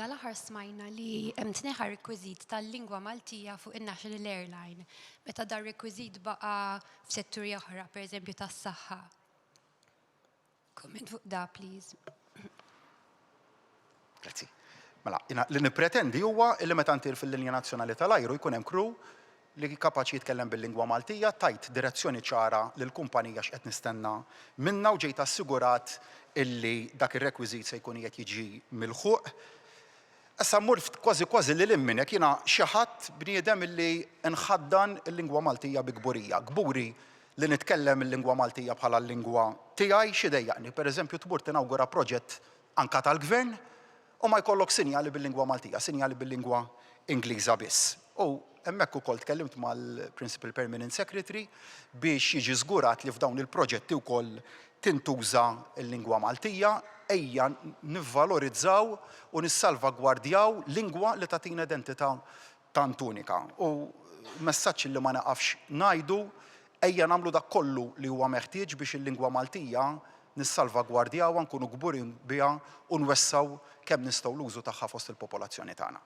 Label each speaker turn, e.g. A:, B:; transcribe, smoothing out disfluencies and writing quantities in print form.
A: Dal-aħħar smajna li hemm tneħħa rekwiżit tal-lingwa Maltija fuq in-National Airline, meta dar rekwiżit baqa' f'setturi oħra, pereżempju tas-saħħa. Comment fuq da, please.
B: Grazzi. Mela, jiena li nippretendi huwa li meta ntir fil-linja nazzjonali tal-ajru jkun hemm crew li kapaċi jitkellem bil-lingwa Maltija, tajt direzzjoni ċara lill-kumpanija x'qed nistenna minnha u ġejt assigurat illi dak ir-rekwiżit se jkun qiegħed jiġi milħuq. Issa mmur kważi kważi lil hinn minn hekk, jiena xi ħadd bniedem illi nħaddan il-lingwa Maltija bi kburija. Kburi li nitkellem il-lingwa Maltija bħala l-lingwa tiegħi, x'idejjaqni, pereżempju tmur tinawgura proġett anke tal-Gvern, u ma jkollok sinjali bil-lingwa Maltija, sinjali bil-lingwa Ingliża biss. U hemmhekk ukoll tkellimt mal-Principal Permanent Secretary biex jiġi żgurat li f'dawn il-proġetti wkoll tintuża l-lingwa Maltija. Ejja nivvalorizzaw u nissalvagwardjaw lingwa li tagħtina identità tant unika. U messaġġ li ma nieqafx ngħidu, ejja nagħmlu dak kollu li huwa meħtieġ biex il-lingwa Maltija nissalvagwardjawha, nkunu kburin biha u nwessgħu kemm nistgħu l-użu tagħha fost il-popolazzjoni tagħna.